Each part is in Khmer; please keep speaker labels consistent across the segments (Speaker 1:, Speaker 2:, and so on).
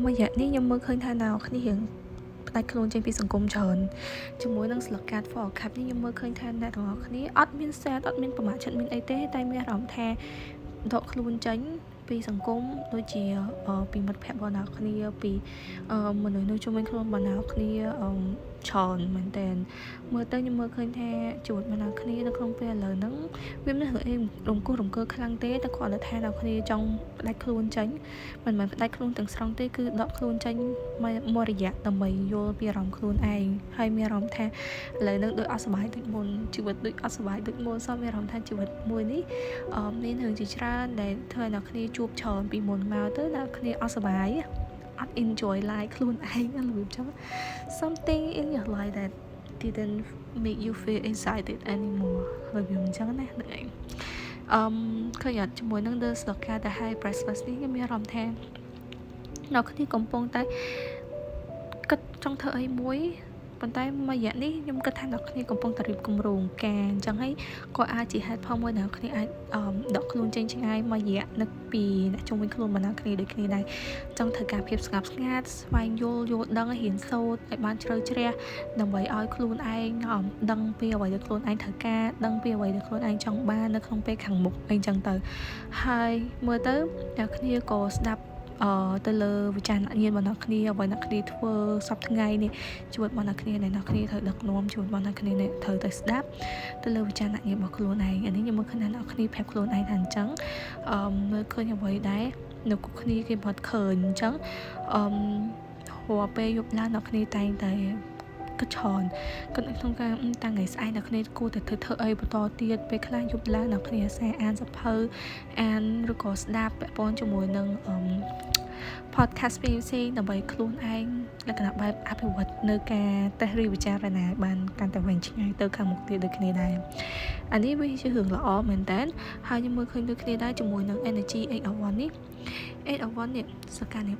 Speaker 1: មួយរយៈនេះខ្ញុំមើលឃើញថាអ្នកគ្នារៀងផ្ដាច់ខ្លួនចេញពីសង្គមច្រើនជាមួយនឹងស្លឹកកាត Four Cup នេះខ្ញុំមើលឃើញថាអ្នកទាំងអស់គ្នាអត់មាន sad អត់មានប្រមាថចិត្តមានអីទេតែមានអារម្មណ៍ថាដកខ្លួនចេញពីសង្គមដូចជាពីមិត្តភ័ក្តិរបស់អ្នកគ្នាពីមនុស្សនៅជុំវិញខ្លួនរបស់អ្នកគ្នាច្រើនមែនតើមើលទៅខ្ញុំមើលឃើញថាជីវិតរបស់អ្នកគ្នានៅក្នុងពេលឥឡូវហ្នឹងវាមិនរឿងអីរំគោះរំកើខ្លាំងទេតែគ្រាន់តែថាអ្នកគ្នាចង់ផ្ដាច់ខ្លួនចេញមិនមែនផ្ដាច់ខ្លួនទាំងស្រុងទេគឺដកខ្លួនចេញមួយរយៈដើម្បីយល់ពីអារម្មណ៍ខ្លួនឯងហើយមានអារម្មណ៍ថាឥឡូវហ្នឹងដូចអត់សប្បាយដូចមុនជីវិតដូចអត់សប្បាយដូចមុនសោះមានអារម្មណ៍ថាជីវិតមួយនេះអឺមានរឿងជាច្រើនដែលធ្វើឲ្យអ្នកគ្នាជួបច្រើនពីមុនមកទៅអ្នកគ្នាអត់សប្បាយអត់ enjoy life ខ្លួនឯងរបៀបចឹង something in your life that didn't make you feel excited anymore របៀបអញ្ចឹងណាហ្នឹងឯងអឺឃើញអត់ជាមួយនឹង The Sloka The High Priestess នេះខ្ញុំមានអារម្មណ៍ថាអ្នកគ្នាកំពុងតែគិតចង់ធ្វើអីមួយប៉ុន្តែមួយរយៈនេះខ្ញុំគិតថាអ្នកគ្នាកំពុងតែរៀបគម្រោងការអញ្ចឹងហើយក៏អាចជាហេតុផលមួយដែលអ្នកគ្នាអាចដកខ្លួនចេញឆ្ងាយមួយរយៈនឹកពីអ្នកជុំវិញខ្លួនរបស់អ្នកគ្នាដូចគ្នាដែរចង់ធ្វើការភាពស្ងប់ស្ងាត់ស្វែងយល់យល់ដឹងរៀនសូត្រឲ្យបានជ្រៅជ្រះដើម្បីឲ្យខ្លួនឯងដឹងពីអ្វីដែលខ្លួនឯងត្រូវការដឹងពីអ្វីដែលខ្លួនឯងចង់បាននៅក្នុងពេលខាងមុខអីចឹងទៅហើយមើលទៅអ្នកគ្នាក៏ស្ដាប់អឺទៅលើវិចារណញ្ញាណរបស់អ្នកគ្នាអ្វីអ្នកគ្នាធ្វើសប្តាហ៍ថ្ងៃនេះជីវិតរបស់អ្នកគ្នាអ្នកគ្នាត្រូវដឹកនាំជីវិតរបស់អ្នកគ្នាត្រូវតែស្ដាប់ទៅលើវិចារណញ្ញាណរបស់ខ្លួនឯងអានេះខ្ញុំមើលឃើញថាអ្នកគ្នាប្រាប់ខ្លួនឯងថាអញ្ចឹងអឺមើលឃើញអ្វីដែរនៅគ្រប់គ្នាគេមិនឃើញអញ្ចឹងអឺរាល់ពេលយប់ឡើងអ្នកគ្នាតែងតែគិតច្រើនគិតនៅក្នុងការតាំងថ្ងៃស្អែកអ្នកគ្នាគួរតែធ្វើធ្វើអីបន្តទៀតពេលខ្លះយប់ឡើងអ្នកគ្នាសារអានសភៅអានឬក៏ស្ដាប់ពាក់ព័ន្ធជាមួយនឹងអឺ podcast ផ្សេងៗដើម្បីខ្លួនឯងលក្ខណៈបែបអភិវឌ្ឍនៅការតេស្តឬវិចារណាបានកាន់តែវែងឆ្ងាយទៅខាងមុខទៀតដូចគ្នាដែរអានេះវាជារឿងល្អមែនតើហើយខ្ញុំមើលឃើញដូចគ្នាដែរជាមួយនឹង energy 8 of 1នេះ8 of 1នេះសកម្មនេះ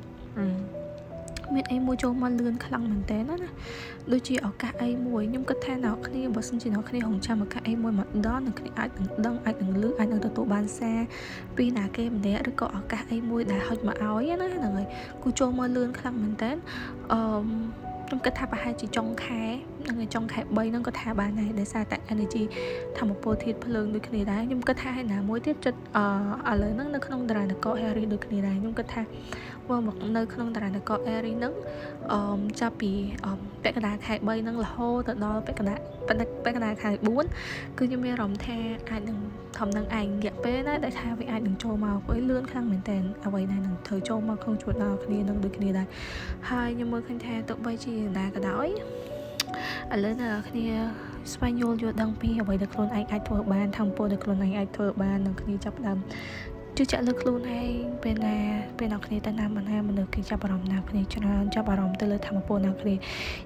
Speaker 1: មានអីមួយចូលមកលឿនខ្លាំងមែនតើណាដូចជាឱកាសអីមួយខ្ញុំគិតថាអ្នកគ្នាបើសិនជាអ្នកគ្នារងចាំឱកាសអីមួយមកដល់អ្នកគ្នាអាចនឹងដឹងអាចនឹងលឺអាចនឹងទទួលបានសារពីណាគេម្នាក់ឬក៏ឱកាសអីមួយដែលហុចមកឲ្យណាហ្នឹងហើយគូចូលមកលឿនខ្លាំងមែនតើអឺខ្ញុំគិតថាប្រហែលជាចុងខែហ្នឹងឯចុងខែ3ហ្នឹងក៏ថាបានដែរដោយសារតែ energy ធម្មពលធាតុភ្លើងដូចគ្នាដែរខ្ញុំគិតថាហើយណាមួយទៀតចិត្តអឺឥឡូវហ្នឹងនៅក្នុងតារានករ Aries ដូចគ្នាដែរខ្ញុំគិតថាមកមកនៅក្នុងតារានករ Aries ហ្នឹងអឺចាប់ពីពាក់កណ្ដាលខែ3ហ្នឹងរហូតទៅដល់ពាក់កណ្ដាលខែ4គឺខ្ញុំមានអារម្មណ៍ថាអាចនឹងធំនឹងឯងរយៈពេលណាដែលថាវាអាចនឹងចូលមកព្រោះលឿនខ្លាំងមែនតើអ្វីដែលនឹងត្រូវចូលមកក្នុងជួរដល់គ្នានឹងដូចគ្នាដែរហើយខ្ញុំមើលឃើញថាទោះបីជាយ៉ាងណាក៏ដោយឥឡូវអ្នកគ្នាស្វែងយល់យល់ដឹងពីអ្វីដែលខ្លួនឯងអាចធ្វើបានធម្មពលដែលខ្លួនឯងអាចធ្វើបាននឹងគ្នាចាប់ផ្ដើមជឿជាក់លើខ្លួនឯងពេលណាពេលអ្នកគ្នាទៅណាមកណាមនុស្សគេចាប់អារម្មណ៍អ្នកគ្នាច្រើនចាប់អារម្មណ៍ទៅលើធម្មពលអ្នកគ្នានិ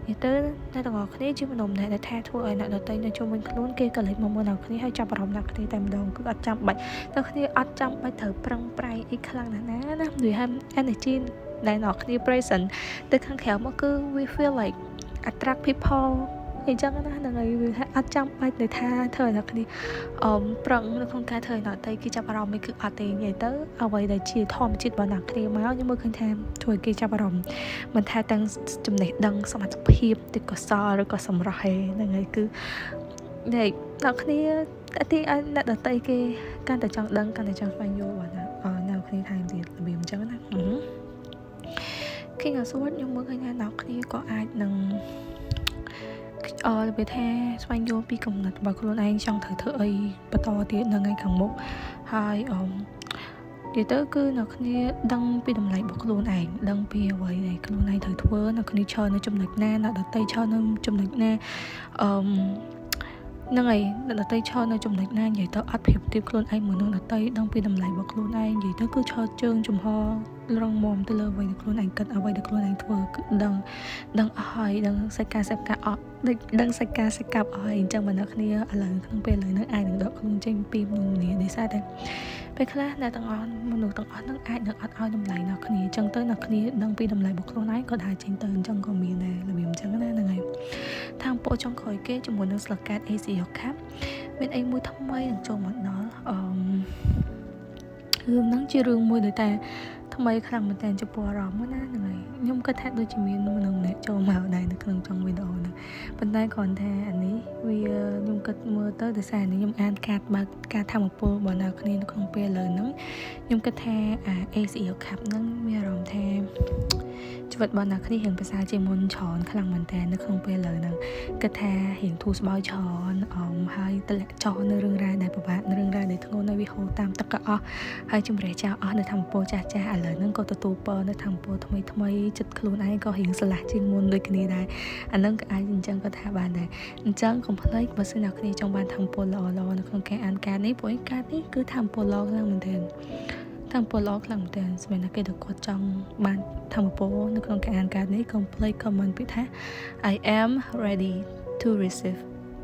Speaker 1: យាយទៅអ្នកទាំងអស់គ្នាជាមនុស្សម្នាក់ដែលថាធ្វើឲ្យអ្នកដទៃនៅជុំវិញខ្លួនគេក៏លេចមកមើលអ្នកគ្នាហើយចាប់អារម្មណ៍អ្នកគ្នាតែម្ដងគឺអត់ចាំបាច់អ្នកគ្នាអត់ចាំបាច់ត្រូវប្រឹងប្រែងអីខ្លាំងណាស់ណាណាដូចថា energy ដែលអ្នកគ្នា present ទៅខាងក្រៅមកគឺ we feel like attract people អញ្ចឹងណាហ្នឹងហើយវាថាអត់ចាំបាច់ទៅថាធ្វើឲ្យអ្នកគ្នាអមប្រឹងនៅក្នុងការធ្វើឲ្យអ្នកដទៃគេចាប់អារម្មណ៍នេះគឺអត់ទេនិយាយទៅអ្វីដែលជាធម្មជាតិរបស់អ្នកគ្នាមកខ្ញុំមើលឃើញថាធ្វើឲ្យគេចាប់អារម្មណ៍មិនថាទាំងចំណេះដឹងសមត្ថភាពឬក៏សឬក៏សម្រស់ឯហ្នឹងហើយគឺនេះអ្នកគ្នាតែទីឲ្យអ្នកដទៃគេកាន់តែចង់ដឹងកាន់តែចង់ស្វែងយល់បាទអ្នកគ្នាថែមទៀតរបៀបអញ្ចឹងណា King of Swords ខ្ញុំមើលឃើញថាអ្នកគ្នាក៏អាចនឹងអឺរបៀបថាស្វែងយល់ពីកំណត់របស់ខ្លួនឯងចង់ត្រូវធ្វើអីបន្តទៀតនៅថ្ងៃខាងមុខហើយអឺនិយាយទៅគឺអ្នកគ្នាដឹងពីតម្លៃរបស់ខ្លួនឯងដឹងពីអ្វីដែលខ្លួនឯងត្រូវធ្វើអ្នកគ្នាឈរនៅចំណុចណាអ្នកដទៃឈរនៅចំណុចណាអឺហ្នឹងហើយអ្នកដទៃឈរនៅចំណុចណានិយាយទៅអត់ប្រៀបធៀបខ្លួនឯងមួយនឹងដទៃដឹងពីតម្លៃរបស់ខ្លួនឯងនិយាយទៅគឺឈរជើងចំហរឹងមាំទៅលើអ្វីដែលខ្លួនឯងគិតអ្វីដែលខ្លួនឯងធ្វើគឺដឹងដឹងអស់ហើយដឹងសាច់ការសាច់ការអស់ដូចដឹងសាច់ការសាច់កាប់អស់ហើយអញ្ចឹងបើអ្នកគ្នាឥឡូវក្នុងពេលឥឡូវហ្នឹងអាចនឹងដកខ្លួនចេញពីមនុស្សម្នាដោយសារតែពេលខ្លះអ្នកទាំងអស់មនុស្សទាំងអស់ហ្នឹងអាចនឹងអត់ឲ្យតម្លៃអ្នកគ្នាអញ្ចឹងទៅអ្នកគ្នាដឹងពីតម្លៃរបស់ខ្លួនឯងក៏ដើរចេញទៅអញ្ចឹងក៏មានដែររបៀបអញ្ចឹងណាហ្នឹងហើយខាងពួកចុងក្រោយគេជាមួយនឹងស្លឹកកាត Ace of Cup មានអីមួយថ្មីនឹងចូលមកដល់អឺរឿងហ្នឹងជារឿងមួយដែលតែថ្ ថ្មីខ្លាំងមែនតើចំពោះអារម្មណ៍ណាហ្នឹងហើយខ្ញុំគិតថាដូចជាមានមនុស្សម្នាក់ចូលមកដែរនៅក្នុងចុងវីដេអូហ្នឹងប៉ុន្តែគ្រាន់ថាអានេះវាខ្ញុំគិតមើលទៅដោយសារនេះខ្ញុំអានកាតបើកការធម្មពលរបស់អ្នកគ្នានៅក្នុងពេលឥឡូវហ្នឹងខ្ញុំគិតថាអា Ace of Cup ហ្នឹងមានអារម្មណ៍ថាជីវិតរបស់អ្នកគ្នារៀងប្រសើរជាងមុនច្រើនខ្លាំងមែនតើនៅក្នុងពេលឥឡូវហ្នឹងគិតថារៀងធូរស្បើយច្រើនអមហើយតម្លាក់ចោលនៅរឿងរ៉ាវដែលពិបាករឿងរ៉ាវដែលធ្ងន់នៅវាហូរតាមទឹកក៏អស់ហើយជំរះចោលអស់នៅធម្មពលចាស់ចាស់ឥឡូវហ្នឹងក៏ទទួលពរនៅធម្មពលថ្មីថ្មីចិត្តខ្លួនឯងក៏រៀងស្រឡះជាងមុនដូចគ្នាដែរអាហ្នឹងក៏អាចអញ្ចឹងក៏ថាបានដែរអញ្ចឹងកុំភ្លេចបើសិនអ្នកគ្នាចង់បានធម្មពលល្អៗនៅក្នុងការអានកាតនេះព្រោះកាតនេះគឺធម្មពលល្អខ្លាំងមែនទែនធម្មពលល្អខ្លាំងមែនទែនសម្រាប់អ្នកគេដែលគាត់ចង់បានធម្មពលនៅក្នុងការអានកាតនេះកុំភ្លេច comment ពាក្យថា "I am ready to receive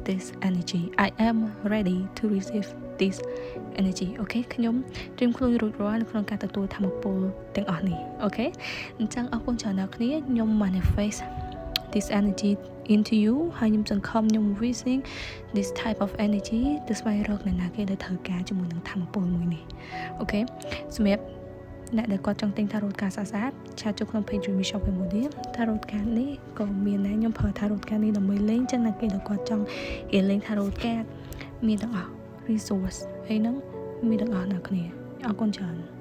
Speaker 1: this energy. I am ready to receive this energy." Okay ខ្ញុំត្រៀមខ្លួនរួចរាល់នៅក្នុងការទទួលធម្មពលទាំងអស់នេះ okay អញ្ចឹងអរគុណច្រើនដល់គ្នាខ្ញុំ manifest this energy into you ហើយខ្ញុំសង្ឃឹមខ្ញុំ wishing this type of energy ទៅស្វែងរកអ្នកណាគេដែលត្រូវការជាមួយនឹងធម្មពលមួយនេះ okay សម្រាប់អ្នកដែលគាត់ចង់ទិញ tarot card ស្អាតៗ chat ចូលក្នុង page Dreamy Shop Cambodia tarot card នេះក៏មានដែរខ្ញុំប្រើ tarot card នេះដើម្បីលេងចឹងណាគេដែលគាត់ចង់រៀនលេង tarot card មានទាំងអស់ resource អីហ្នឹងមានទាំងអស់អ្នកគ្នាអរគុណច្រើន។